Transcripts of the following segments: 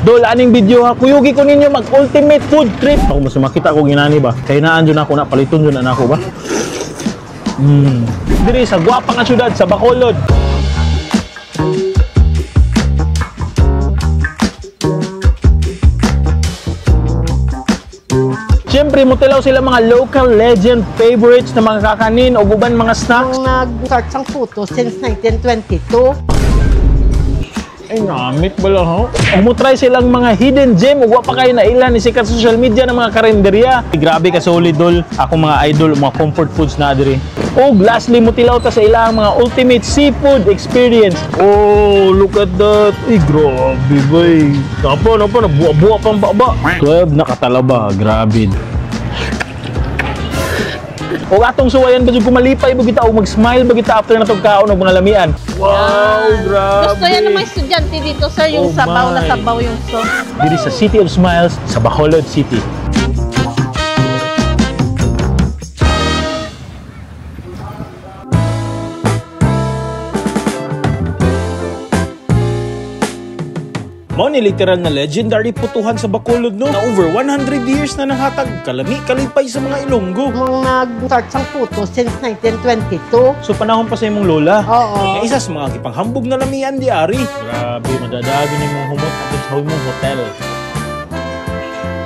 Dol, aning video ha, kuyugi ko ninyo mag ultimate food trip. Ako mas makita ko ginani ba? Kay naan jud ako na paliton jud na ako ba? Diri sa gwapa nga syudad sa Bacolod. Siyempre, mutilaw sila mga local legend favorites na mga kakanin o uban mga snacks. Ang nag-start sang puto since 1922. Ay, namit ba lang, ho? Umutry silang mga hidden gem ug wa pa kayo na ilan ni sikat sa social media ng mga karinderya. Grabe ka solid, dol. Ako mga idol, mga comfort foods na diri. Og lastly, mutilaw ta sa ilang mga ultimate seafood experience. Oh, look at that. Ay, grabe, bay. Napa, napa, nabuwa-buwa pang baba. 12 na katalaba, grabe. O atong suwayan ba jud kumalipay ba kita o mag-smile ba kita after na tong kaon og mga lamian. Wow, grabe. Gusto yan ng mga estudyante dito, sir, yung Oh sabaw na my. Sabaw yung sauce. Diri sa City of Smiles sa Bacolod City. Mao ni literal na legendary putuhan sa Bacolod, no, na over 100 years na nanghatag kalami kalipay sa mga Ilonggo. Ang nag-start sang puto since 1922. So panahon pa sa imong lola. Oo. Nga isa sa mga gipanghambog na lamian di ari. Grabe, madadagi ni mong humot at sa imong hotel.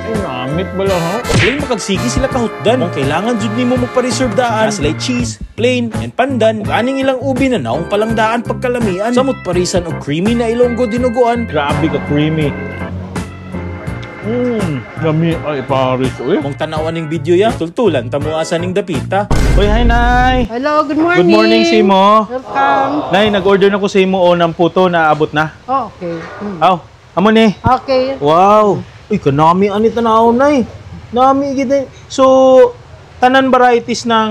Ay, namit ba lang, ha? Plain makagsigi sila kahutdan. Kung kailangan jud nimo mo pa-reserve daan, sila cheese, plain, and pandan. Ug aning ilang ubi na naong palang daan pagkalamian. Samot parisan og creamy na Ilonggo dinuguan. Grabe ka creamy. Lami ay Paris uy. Mong tanawan ning video ya, tultulan tamo asa ning dapita. Uy, hi nay. Hello, good morning. Good morning, Simo. Welcome. Nay, nag-order na ko sa imo o ng puto na abot na. Oh, okay. Aw, amo ni. Okay. Wow. Uy, kanami ani tanaw nay. Nami gid eh. So, tanan varieties ng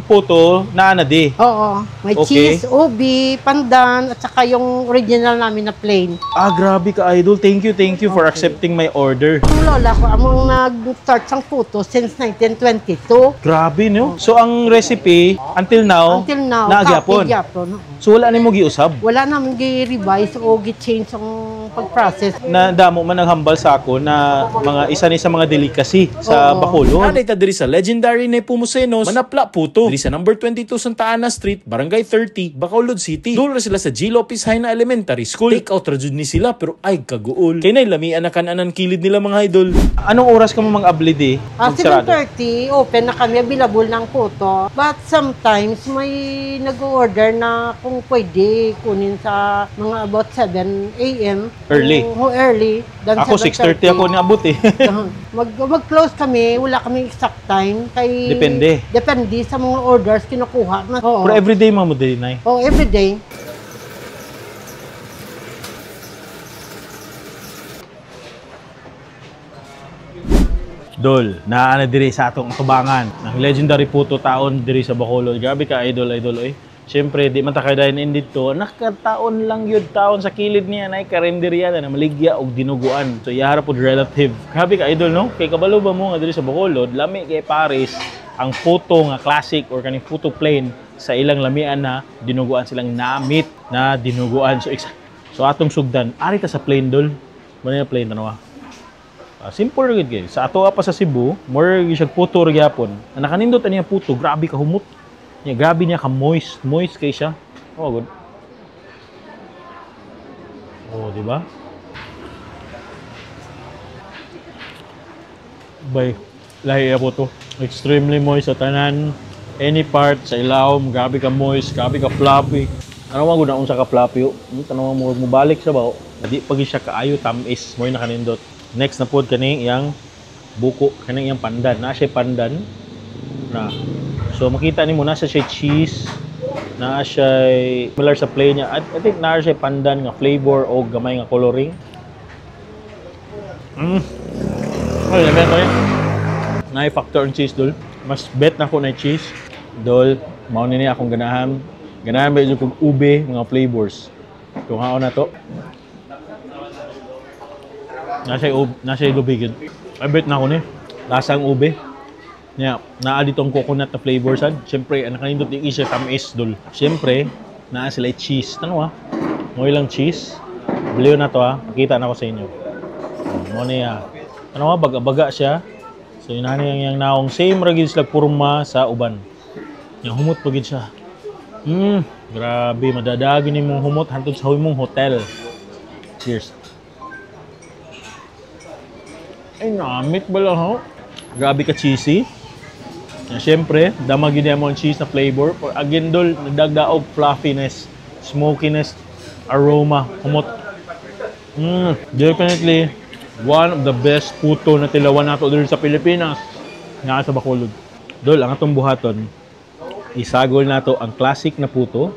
puto naa na di. Oo. May cheese, ubi, pandan, at saka yung original namin na plain. Ah, grabe ka idol. Thank you for accepting my order. Ang lola ko, among nag-start sang puto since 1922. Grabe, no? So, ang recipe, until now, Until now, naa gyapon. copy gyapon. Oo. So, wala nimo giusab? Wala naman gi-revise o gi-change ang pag-process. Na damo man naghambal sa ako na mga isa ni sa mga delicacy sa Bacolod. Nanay ta diri sa legendary Nepomucenos, Manapla Puto. Diri sa number 22 Santa Ana Street, Barangay 30, Bacolod City. Dul ra sila sa G. Lopez High na Elementary School. Take out ra jud ni sila pero ay kaguol. Kay nay lamian na kananan kilid nila mga idol. Anong oras ka mo mang-abli di? Ah, Magsarado? 7:30, open na kami, available ng puto. But sometimes, may nag-order na kung pwede kunin sa mga about 7 a.m. Early? Oo, early. Then Ako 6:30 ako niabot eh. Mag-close kami, wala kami exact time. Kay, Depende. Depende sa mga orders kinukuha. Oo. Pero everyday mo mo din, Nay. Oh, everyday. Dol, naa na diri sa atong tubangan. Ang legendary puto taon diri sa Bacolod. Grabe ka idol, idol oy. Siyempre, di man ta kay dine in dito. Nakataon lang yun taon sa kilid niya nay karinderya na maligya og dinuguan. So iyahara pod relative. Grabe ka idol, no? Kay kabalo ba mo nga diri sa Bacolod, lami kay Paris ang puto nga classic or kaning puto plain sa ilang lamian na dinuguan silang namit na dinuguan. So so atong sugdan, ari ta sa plain dol. Mo na plain tanawa. Ah, simple ra gid kay. Sa ato pa sa Cebu, more gyud siya puto ra gyapon. Ang nakanindot ani puto, grabe ka humot. Nya grabe niya ka moist, moist kay siya. Oh, good. Oh, di ba? Bay, lahi po to. Extremely moist sa tanan. Any part sa ilawom, grabe ka moist, grabe ka fluffy. Ano man gud na unsa ka fluffy? Oh. Tanaw mo mobalik sa ba? Di pag siya kaayo tamis, mo nakanindot. Next na pod kani iyang buko, kani iyang pandan. Na siya pandan na. So makita nimo nasa siya cheese, naa siya similar sa plain niya. I think naa siya pandan nga flavor o gamay nga coloring. Ay, labi ko eh. Naay factor ang cheese dol. Mas bet na ko na cheese. Dol, mao ni akong ganahan. Ganahan ba yung kog ube mga flavors. Tungaon na to. Nasa ube, nasa ube gid. I bet na ko ni. Lasang ube. Nya, naa dito ang coconut na flavor sad. Siyempre, ang nakanindot ni isa tamis dol. Siyempre, naa sila cheese. Tanaw ah. Mo ilang cheese. Bliw na to ah. Pakita na ko sa inyo. Mo niya. Ano nga baga-baga siya. So inani ang iyang naong same ra gid sila porma sa uban. Yang humot pa gid siya. Grabe madadagi nimong humot hantod sa imong hotel. Cheers. Ay, namit bala ho. Grabe ka cheesy. Na syempre, damag yun mo ang cheese na flavor. For again dol, nagdagdaog fluffiness, smokiness, aroma, humot. Definitely one of the best puto na tilawan nato diri sa Pilipinas. Naa sa Bacolod. Dol, ang atong buhaton, isagol nato ang classic na puto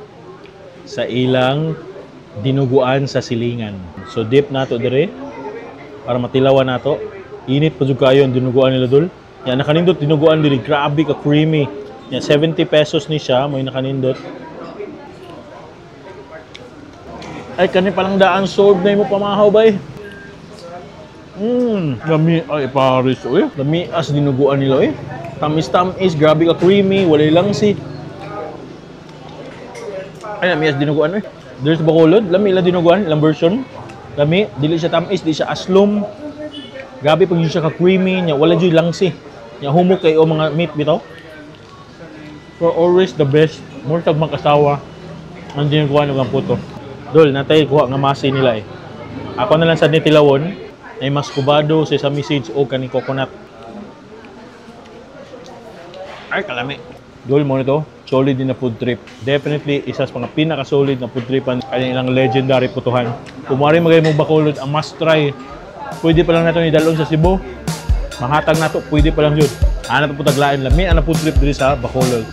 sa ilang dinuguan sa silingan. So dip nato dire para matilawan nato. Init pa jud kayo ang dinuguan nila dol. Ya nakanindot dinuguan diri, grabe ka creamy. Ya 70 pesos ni siya, mo nakanindot. Ay kani palang daan sold na imo pamahaw bay. Lami ay Paris oy. Lami as dinuguan nila oy. Tamis-tamis, grabe ka creamy, walay lang si. Ay lami as dinuguan oy. There's Bacolod, lami ila dinuguan, ilang version. Lami, dili siya tamis, di siya aslom. Grabe pag yun siya ka creamy, nya wala jud langsi. Nya humok kay o mga meat bitaw. For always the best, more tag mag-asawa ang dinuguan ng puto. Dol, natay kuha nga masi nila eh. Ako na lang sa nitilawon, ay mascubado, sesame seeds o kaning coconut. Ay, kalami. Dol mo nito, solid din na food trip. Definitely, isa sa mga pinaka-solid na food tripan kanyang ilang legendary putuhan. Kung mari magay mo Bacolod, ang must try. Pwede pa lang nato ni dalon sa Cebu. Mahatag nato, pwede pa lang yun. Ana to putaglain lami ang food trip diri sa Bacolod.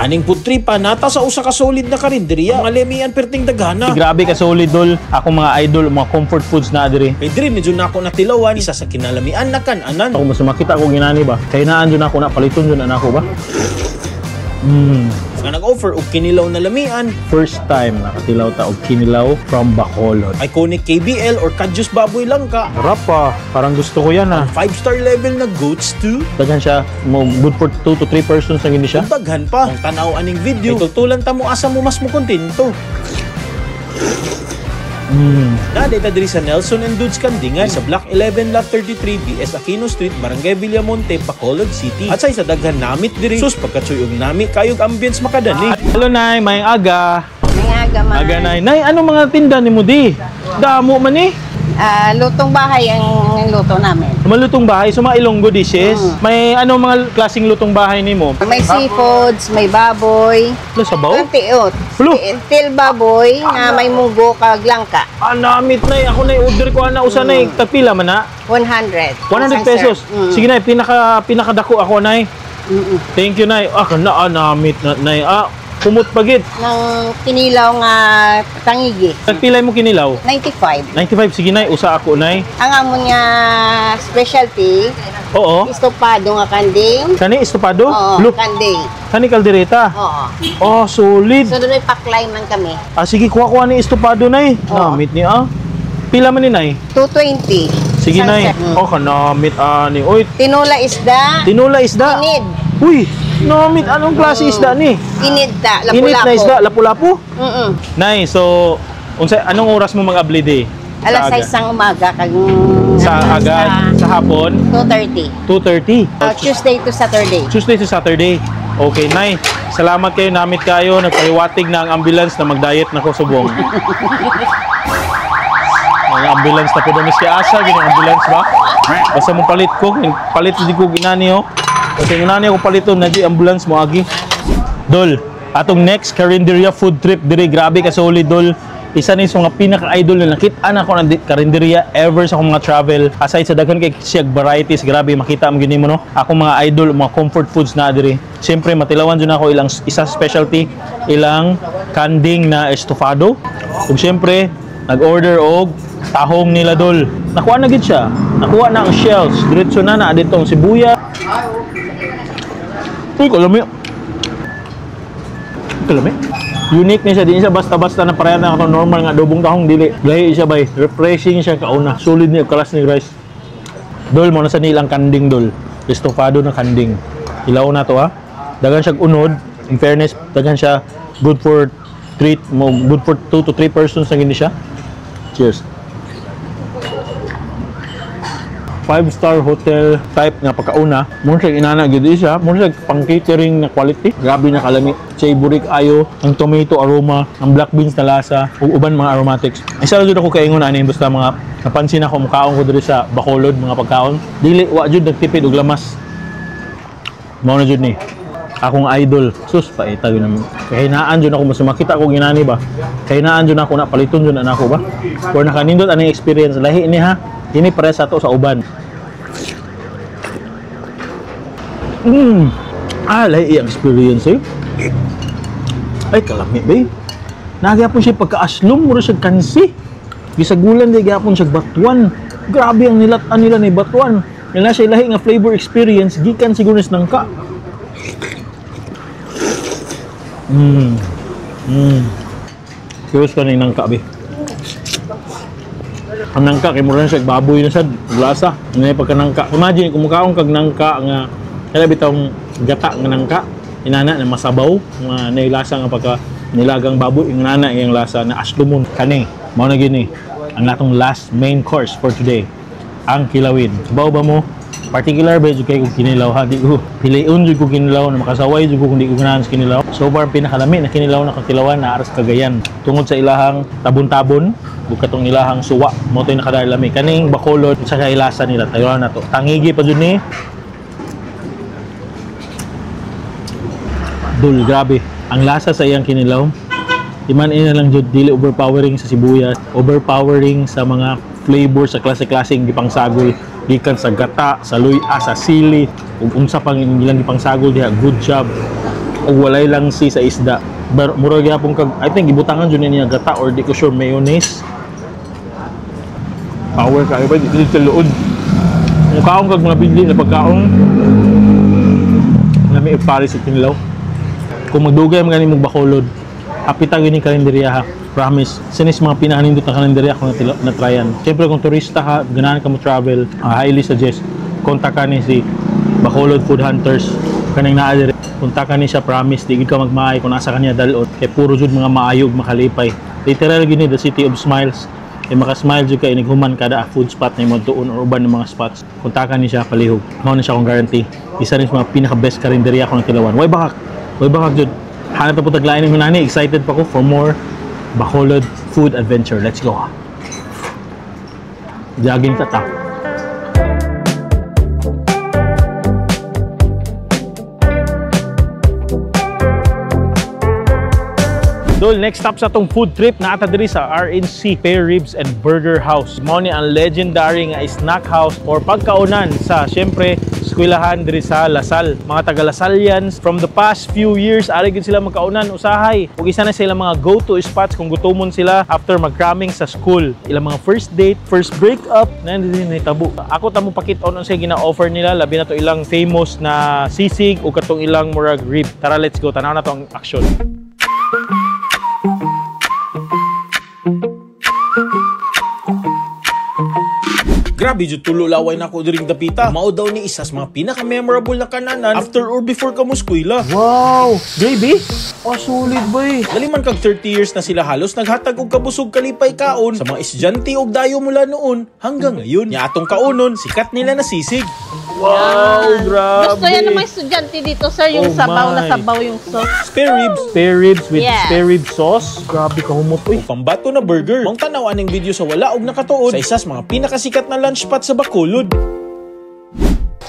Aning food tripa nata sa usa ka solid na karinderya. Mga lemian perting daghana. Grabe ka solid dol. Ako mga idol, mga comfort foods na diri. Kay diri medyo nako natilawan isa sa kinalamian na kan-anan. Ako mas makita ko ginani ba? Kay naan jud ako na paliton jud na ako ba? Nga nag-offer og kinilaw na lamian, First time nakatilaw ta og kinilaw from Bacolod. Iconic KBL or Kadyos Baboy Langka, Sarap pa. Parang gusto ko yan ah. 5-star level na goat stew, Daghan siya, mo good for 2 to 3 persons na gini siya. ug daghan pa. Ang tanaw aning video, kay tultulan ta mo asa mo mas mo kontento. Naday ta diri sa Nelson and Dudes Kandingan sa Block 11 Lot 33 BS Aquino Street, Barangay Villamonte, Bacolod City. At sa isa daghan namit diri. Sus pagkatsuy og nami kayog ambience makadani. Hello Nay, may aga. May aga man. Aga Nay. Nay, anong mga tinda ni mo di? Damo man eh. Lutong bahay ang luto namin. Malutong bahay, so mga Ilonggo dishes. May anong mga klaseng lutong bahay nimo? May seafoods, may baboy. Lo sabaw? Tiot. Hulo. Til baboy na may munggo kag langka. Ah, namit nay. Ako nay order ko ana usa nay. Tagpila man na? 100. 100 Isang pesos. serve. Sige nay, pinakadako ako nay. Thank you nay. Ah, kana ah, namit na nay. Ah, kumot pagid. Ng kinilaw nga tangigi. Tagpila mo kinilaw? 95. 95 sige nay, usa ako nay. Ang amon nga specialty, Oo. estopado nga kanding. Kani estopado? Oo, Look, kanding. kani kaldereta. Oo. Oh, solid. So doon may paklay man kami. Ah, sige, kuha-kuha ni estopado nay. Oo. Namit ni ah. Pila man ni nay? 220. Sige Isang nay. set. Oh, kanamit ani. Oy, Tinula isda. tinula isda. Inid. Uy, namit anong klase isda ni? Inid ta. Lapu-lapu. Init na isda, lapu-lapu. Nay, so unsa anong oras mo mag-abli day? Alas Sa aga? 6 ng umaga kag Sa aga, sa hapon, 2:30. 2:30. Tuesday to Saturday. Tuesday to Saturday. Okay, Nay. Salamat kayo, namit kayo. Nagpahiwatig na ang ambulance na mag-diet na ko subong. Ang ambulance na po daw, miski asa, ginang ambulance ba? Basta mo palit ko, palit di ko ginani oh. Kasi ginani ako paliton na di ambulance mo agi. Dol, atong next karinderya food trip diri grabe ka solid dol. Isa ni sa mga pinaka-idol na nakita na ako ng karinderya ever sa akong mga travel. Aside sa daghan kay siyag varieties, grabe makita mo gini mo no. Ako mga idol, mga comfort foods na diri. Siyempre matilawan jud ako ilang isa specialty, ilang kanding na estofado. Ug siyempre nag-order og tahong nila dol. Nakuha na gid siya. Nakuha na ang shells. Diretso na na ditong sibuya. Uy, kalami. Kalami. Unique ni siya, di siya basta-basta na pareha na ako normal nga adobong tahong dili. Lahi siya bay, refreshing siya kauna. Solid niya kalas ni rice. Dol mo na sa nilang kanding dol. Estofado na kanding. Ilaw na to ha. Dagan siya unod. In fairness, dagan siya Good for three, mo good for 2 to 3 persons na gini siya. Cheers. 5-star hotel type nga pagkauna. Mo siya inana gyud siya, mo siya pang catering na quality. Grabe na kalami. Savory ayo, ang tomato aroma, ang black beans na lasa, ug uban mga aromatics. Isa ra jud ako kaingon ani, basta mga napansin ako mukaon ko diri sa Bacolod mga pagkaon. Dili wa jud nagtipid og lamas. Mao na jud ni akong idol. Sus, paita yun naman. Kahinaan jud ako, mas makita ko ginani ba. Kahinaan jud ako na paliton jud na ako ba. Or nakanindot aning experience lahi ni ha. Kini pare sa ato sa uban. Ah, lahi iyang experience eh. Ay, kalami ba eh. Nagyapon siya pagka-aslom, mura siya kansi. Gisagulan di gyapon siya batuan. Grabe ang nilatan nila ni batuan. Nila siya lahi nga flavor experience gikan siguro sa nangka. Curious ka na yung nangka, be. Ang nangka, kay mura na siya, baboy na siya, lasa. Ano yung pagka nangka. Imagine, kung mukaon kag nangka nga, kaya bitong gata nga nangka, inana na masabaw, nga nailasa nga pagka nilagang baboy, yung nana yung lasa na aslumon. Kani, mao na gini, ang natong last main course for today, ang kilawin. Sabaw ba mo? Particular ba jud kay kung kinilaw ha, di ko piliun jud ko kinilaw na makasaway jud ko kung di ko ganahan sa kinilaw. So far pinakalami na kinilaw na kakilawan na aras Cagayan tungod sa ilahang tabon-tabon ug katong ilahang suwa mo to'y nakadalami kaning Bacolod sa kailasa nila. Tayo na to. Tangigi pa jud ni. Dul, grabe. Ang lasa sa iyang kinilaw. Iman ina lang jud, dili overpowering sa sibuyas, overpowering sa mga flavor sa klase-klaseng gipangsagol gikan sa gata, sa luya, sa sili, ug unsa pang ilang gipangsagol diha. Good job. Ug walay lang si sa isda. Mura gyapon kag, I think gibutangan jud niya gata or di ko sure mayonnaise. Power kayo ba dili sa luod. Mukaon kag mga bigli na pagkaon. Lami pare sa kinilaw. Kung magdugay man gani mong Bacolod, hapita gyud ni karinderya ha. Promise. Sinis mga pinakanindot na karinderya ako na tryan. Siyempre kung turista ka, ganahan ka mo travel, highly suggest kontak ka ni si Bacolod Food Hunters. Kanang naa diri. Kontak ka ni siya, promise di gid ka magmaay kung nasa kanya dalot. Kay puro jud mga maayo ug makalipay. Literal gini the city of smiles. Kay maka-smile jud ka inighuman kada food spot na imong tuon or uban ng mga spots. Kontakan ni siya palihog. Mao na siya akong guarantee. Isa rin sa mga pinaka best karinderya ako natilawan. Way bakak. Way bakak jud. Hanap na po taglain ng hunani. Excited pa ko for more Bacolod food adventure. Let's go. Jogging ta ta. Dol, next stop sa atong food trip na ata diri sa RNC Spare Ribs and Burger House. Mao ni ang legendary nga snack house or pagkaunan sa syempre eskwelahan diri sa Lasal. Mga taga Lasalians from the past few years ari gid sila magkaunan usahay. Ug isa na sila mga go-to spots kung gutomon sila after mag-cramming sa school. Ilang mga first date, first breakup na diri nahitabo. Ako ta mo pakit-on unsay gina-offer nila, labi na to ilang famous na sisig ug katong ilang murag rib. Tara, let's go. Tanaw na to ang action. Grabe jud tulo laway nako diring dapita. Mao daw ni isa sa mga pinaka-memorable na kananan after or before ka mo eskwela. Wow! Gravy? Oh, solid boy. Dali man kag 30 years na sila halos naghatag og kabusog kalipay kaon sa mga estudyante og dayo mula noon hanggang ngayon. Nya atong kaonon, sikat nila na sisig. Wow, grabe. Gusto yan ng mga estudyante dito, sir, yung Oh sabaw na my. sabaw yung sauce. Spare ribs, Spare ribs with Yes. spare rib sauce. Grabe ka humot, uy. ug pambato na burger. Mong tanaw aning video sa wala og nakatuod sa isa sa mga pinakasikat na lunch spot sa Bacolod.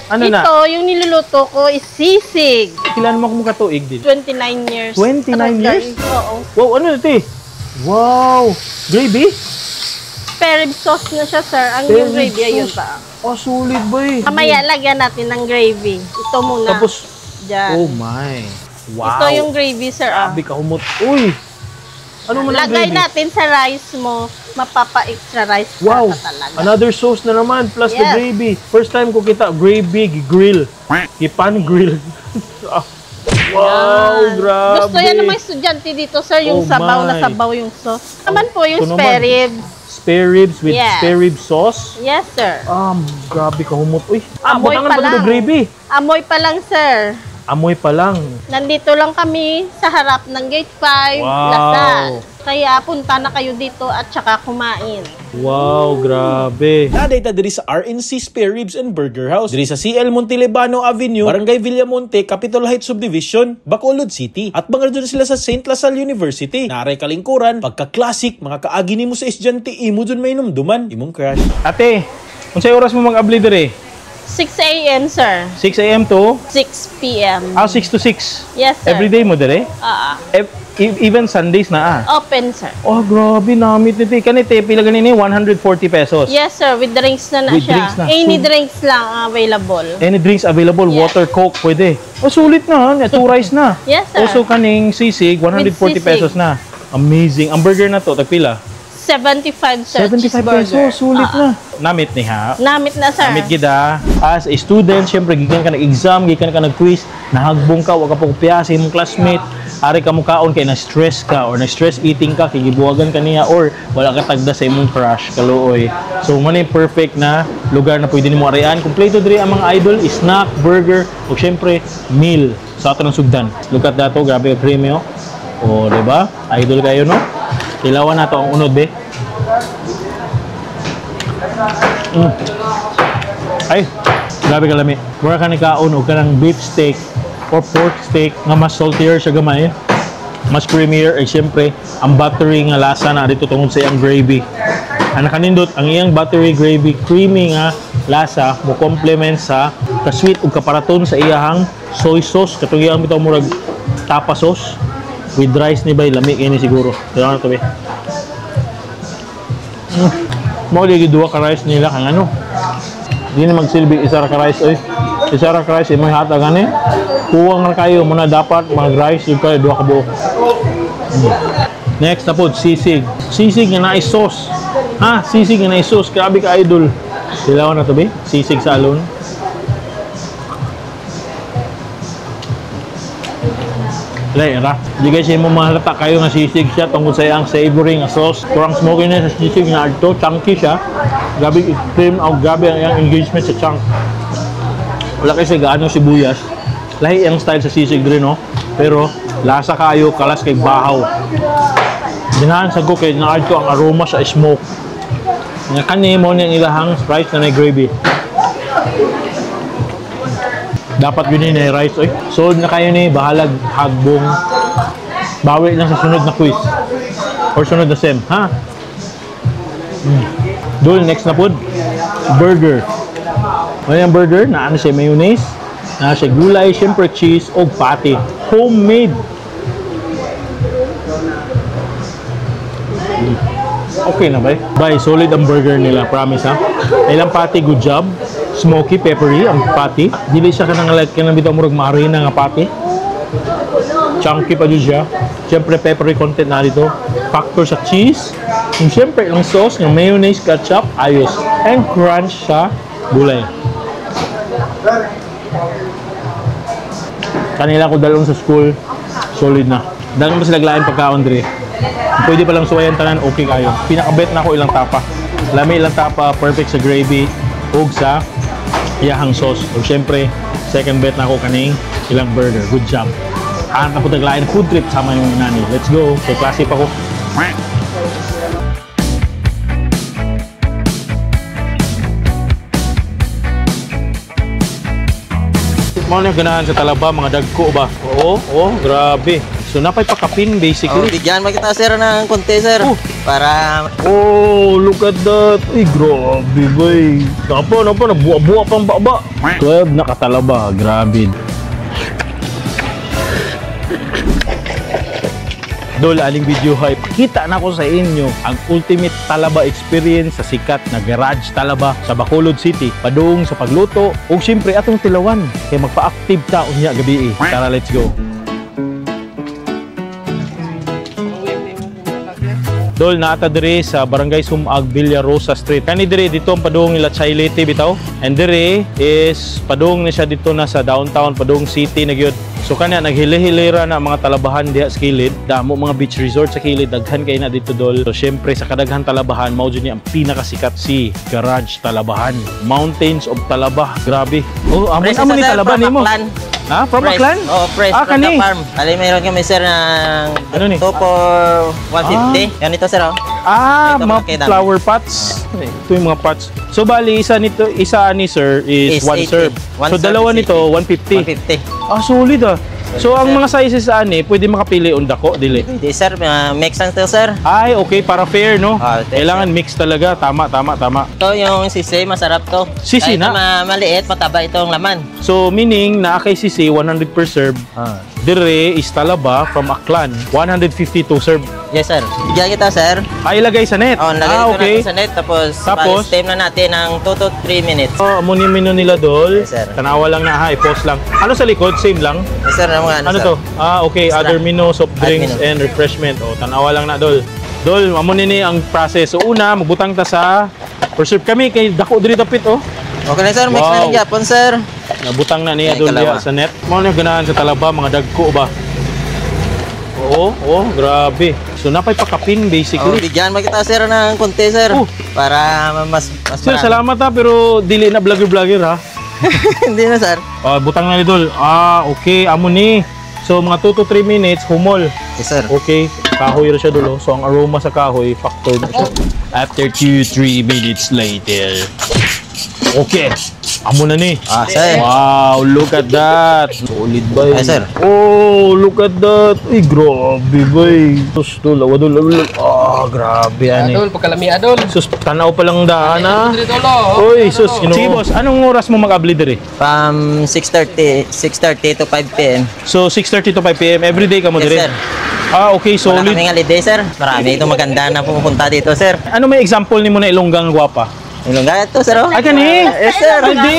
Ano na? Ito, yung niluluto ko is sisig. Kailan mo ako makatuig din? 29 years. 29 Ano, years? Oo. Wow, ano ito eh? Wow! Gravy? Spare rib sauce na siya, sir. Ang Spare yung rib gravy, ayun sauce. pa. Oh, solid boy. Mamaya, lagyan natin ng gravy. Ito muna. Tapos, Diyan. oh my. Wow. Ito yung gravy, sir. Ah. Grabe ka humot. Uy! Ano man ang Lagay gravy? natin sa rice mo, mapapa-extra rice ka Wow! ka talaga. Another sauce na naman, plus the Yes. gravy. First time ko kita, gravy, grill. Gipan grill. Ah. Wow, Yan. grabe. Gusto yan ng mga estudyante dito, sir, yung Oh sabaw na my. sabaw yung sauce. Naman po yung Ito naman. spare ribs. Spare ribs with Yes. spare rib sauce. Yes, sir. Grabe ka humot. Uy, Amoy butangan pa pa lang. ng gravy. Amoy pa lang, sir. Amoy pa lang. Nandito lang kami sa harap ng Gate 5, Wow. Lasal. Kaya punta na kayo dito at saka kumain. Wow, grabe. Naday ta diri sa RNC Spare Ribs and Burger House. Diri sa CL Montelibano Avenue, Barangay Villamonte, Capitol Heights Subdivision, Bacolod City. At bangar dyan sila sa St. La Salle University. Naray kalingkuran, pagka-classic, mga kaagi nimo sa estudyante, imo dun may numduman, imong crush. Ate, unsay oras mo mag-abli diri? 6 a.m., sir. 6 a.m. to 6 p.m. 6 to 6. Yes, sir. Every day mo diri? Even Sundays na ah. Open, sir. Oh, grabe, namit nito. Kani te, pila ganini 140 pesos. Yes, sir. With drinks na na With siya. drinks na. Any drinks lang available. Any drinks available, Yeah. water, coke, pwede. Oh, sulit na, ha? Two rice na. Yes, sir. Also kaning sisig, 140 With sisig. pesos na. Amazing. Ang burger na to, tagpila? 75, sir. 75 Cheeseburger. pesos, sulit na. Namit ni ha. Namit na, sir. Namit gid ha. As a student, syempre gikan ka nag-exam, gikan ka nag-quiz, nahagbong ka, wa ka pagpiya sa imong classmate, ari ka mukaon kay na-stress ka or na-stress eating ka kay gibuwagan ka niya or wala ka tagda sa imong crush, kaluoy. So mo ni perfect na lugar na pwede nimo arian. Kompleto diri ang mga idol, snack, burger, ug syempre meal sa ato ng sugdan. Look at that, oh, grabe ka creamy oh. Oh, di ba? Idol kayo no? Tilawan nato ang unod be. Ay, grabe ka lami. Mura ka ni kaon og kanang beef steak or pork steak nga mas saltier siya gamay. Mas creamier ay siyempre ang buttery nga lasa na dito tungod sa iyang gravy. Ang nakanindot ang iyang buttery gravy creamy nga lasa mo complement sa ka-sweet ug kaparaton sa iyahang soy sauce katong iyang bitaw murag tapa sauce with rice ni bay lami kini siguro. Kailangan to be. Mao lagi duha ka rice nila kang ano. Di na magsilbi isa ra ka rice oy. Isa ra ka rice imoy hatag ani. Kuwang ra kayo muna dapat mag rice yung kayo duha ka buok. Next na pod sisig. Sisig nga naay sauce. Ha, sisig nga naay sauce. Grabe ka idol. Dilawan na to be. Sisig sa alon. Lay, ra. Di guys, mo mahalata kayo nga sisig siya tungkol sa iyang savory nga sauce. Kurang smoky na sa sisig nga adto, chunky siya. Grabe cream o grabe ang iyang engagement sa chunk. Wala kasi gaano sibuyas. Lahi ang style sa sisig rin, no? Pero lasa kayo, kalas kay bahaw. Ginahan sa ko kay na-add ko ang aroma sa smoke. Nga kani mo ni ang ilahang rice na may gravy. Dapat yun ni rice oy. Sold na kayo ni bahalag hagbong. Bawi lang sa sunod na quiz. Or sunod na sem, ha? Dul, next na pod. Burger. Ano yung burger? Na ano siya mayonnaise, na siya gulay, syempre cheese, o patty. Homemade. Okay na ba? Bay, solid ang burger nila, promise ha. Ilang patty, good job. Smoky, peppery ang patty. Dili siya kanang like kanang bitaw murag maarina nga patty. Chunky pa jud siya. Siyempre peppery content na dito. Factor sa cheese. And siyempre ang sauce ng mayonnaise, ketchup, ayos. And crunch sa gulay. Kanila ko dalon sa school, solid na. Dalon pa sila lain pagkaon diri. Pwede pa lang suwayan tanan, okay kayo. Pinakabet na ako ilang tapa. Lami ilang tapa, perfect sa gravy ug sa iyahang sauce. Ug syempre, second bet na ako kaning ilang burger. Good job. Ang kaputag lain food trip sama yung nani. Let's go. Kay klase pa ko. Mao na yung ganahan sa Talaba, mga dagko ba? Oo, oo, grabe. So napay pakapin basically. Oh, bigyan mo kita sir ng konti sir. Oh. Para Oh, look at that. Ay, grabe bay. Napa, napa, nabuwa-buwa pang baba. 12 na katalaba, grabe. Dol, aling video hype. Pakita na ko sa inyo ang ultimate Talaba experience sa sikat na Garage Talaba sa Bacolod City. Padung sa pagluto ug siyempre atong tilawan kay magpa-active ta unya gabi. Tara, let's go. Dol, naata diri sa Barangay Sumag, Villarosa Street. Kani diri dito ang padung nila Chailete bitaw. And diri is padung ni siya dito na sa downtown, padung city na gyud. So kanya naghili-hilira na mga talabahan diha sa kilid. Damo mga beach resort sa kilid, daghan kay na dito dol. So syempre sa kadaghan talabahan mao jud ni ang pinakasikat si Garage Talabahan. Mountains of Talaba, grabe. Oh, amon amon ni Talaba nimo. Ha? From Fresh. Aklan? Oo, fresh Ah, from kani. the farm. Ali, mayroon kami, sir, ng Ano ni? 2 for 150. Yan ito, sir, oh. Ah, Ito, mga malaki dami. flower pots. Ito yung mga pots. So bali, isa nito, isa ani sir is Is one 80. serve. One So serve dalawa is nito 150. 150. Ah, solid ah. So ang sir. mga sizes ani, pwede makapili og dako dili. Pwede, sir. Make sense to, sir. Ay, okay, para fair no. Ah, fair, Kailangan mix talaga. Tama, tama, tama. Ito yung sisi, masarap to. Sisi Kahit na? Maliit, mataba itong laman. So meaning naa kay sisi 100 per serve. Ah. Dire is talaba from Aklan, 152 serve. Yes, sir. Bigyan kita, sir. Ay, ilagay sa net. Oh, lagay ah, ito okay. natin sa net. Tapos, Tapos? steam na natin ng 2 to 3 minutes. Oh, amo ni menu nila dol. Yes, sir. Tanawa lang na ha, i-post lang. Ano sa likod? Same lang? Yes, sir. Ano, ano, Ano sir? to? Ah, okay. Extra. Other menu, soft Add drinks, menu. and refreshment. O, tanawa lang na, Dol. Dol, amo ni ang process. So, una, magbutang ta sa preserve kami kay dako diri dapit, oh. Okay na, sir. Mix Wow. na lang yapon, sir. Nabutang na niya Ay, dol kalawa. diya sa net. Mao na ganahan sa talaba, mga dagko ba? Oo, oh, grabe. So, napay pakapin Oh, basically. bigyan mo kita, sir, ng konti, sir. Oh. Para mas mas Sir, marami. salamat ha, pero dili na vlogger-vlogger ha. Hindi na, sir. Ah, butang na ni Dol. Ah, okay, amo ni. So, mga 2 to 3 minutes, humol. Yes, sir. Okay, kahoy ra siya dulo. So ang aroma sa kahoy, factor na siya. After 2-3 minutes later. Okay, amo na ni. Ah, sir. Wow, look at that. Solid ba Ay, sir. Oh, look at that. Ay, grabe ba. Sus, dul, awa dul, dul. Ah, grabe ani. Adol, pagkalami adol. Sus, tanaw pa lang daan ah. Dito lo. Oy, sus, Ginoo. Sige boss, anong oras mo mag-abli diri? From 6:30 to 5 p.m. So 6:30 to 5 PM every day ka mo Yes, diri? sir. Ah, okay, Wala solid. kaming holiday, sir. Marami itong maganda na pumupunta dito, sir. Ano may example nimo na Ilonggang gwapa? Ilongga ito, sir. Oh. Ay, kani! Yes, sir. Ay, di!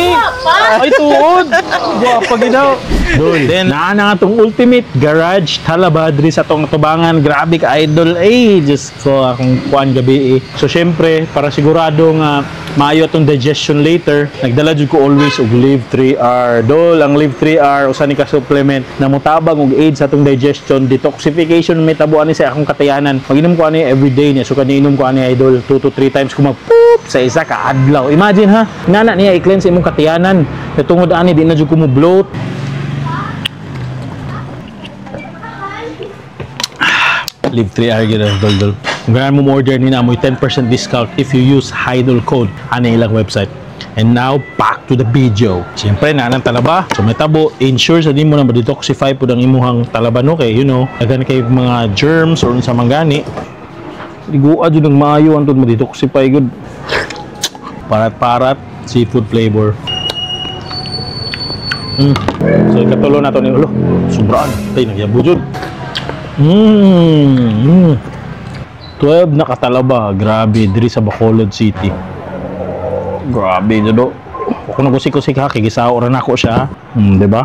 Ay, tuod! Gwapa gid daw. Dol. Then, naa na nga tong ultimate garage talaba diri sa tong tubangan. Grabe ka idol. Ay, Diyos ko, akong kuan gabi eh. So, syempre, para sigurado nga maayo atong digestion later, nagdala jud ko always og Live 3R. Dol, ang Live 3R usa ni ka supplement na motabang og aid sa atong digestion, detoxification may tabo ani sa akong katayanan. Maginom ko ani everyday niya. So kaniinom ko ani idol 2 to 3 times ko mag-poop sa isa ka adlaw. Imagine ha, nana niya i-cleanse imong katayanan. Tungod ani di na jud ko mo bloat. Live 3R gyud ang dol dol. Kung ganahan mo order ni na mo'y 10% discount if you use Hidol code ani ilang website. And now, back to the video. Siyempre, naanang talaba. So, may tabo, ensure sa di mo na ma-detoxify po ang imuhang talaba no kay, you know, daghan kay mga germs or unsa man gani. Ligua jud ng maayo antod ma-detoxify gud. Parat-parat, seafood flavor. So, ikatulo na to ni ulo. Sobraan. Tay, nagyabo jud. 12 na katalaba. Grabe, diri sa Bacolod City. Grabe, judo. Ako nagusik-usik ha, kay gisao ra nako siya. Di ba?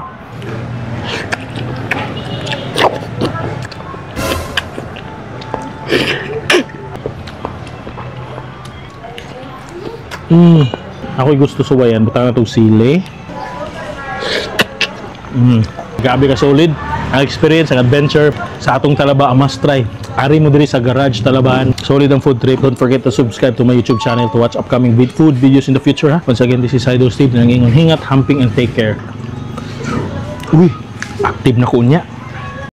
Ako'y gusto suwayan, butang na itong sili. Grabe ka solid. Ang experience, ang adventure sa atong talaba, a must try. Ari mo diri sa garage Talabahan. Solid ang food trip. Don't forget to subscribe to my YouTube channel to watch upcoming food videos in the future. Ha? Once again, this is Idol Steve. Nangingon hingat, humping, and take care. Uy, active na ko niya.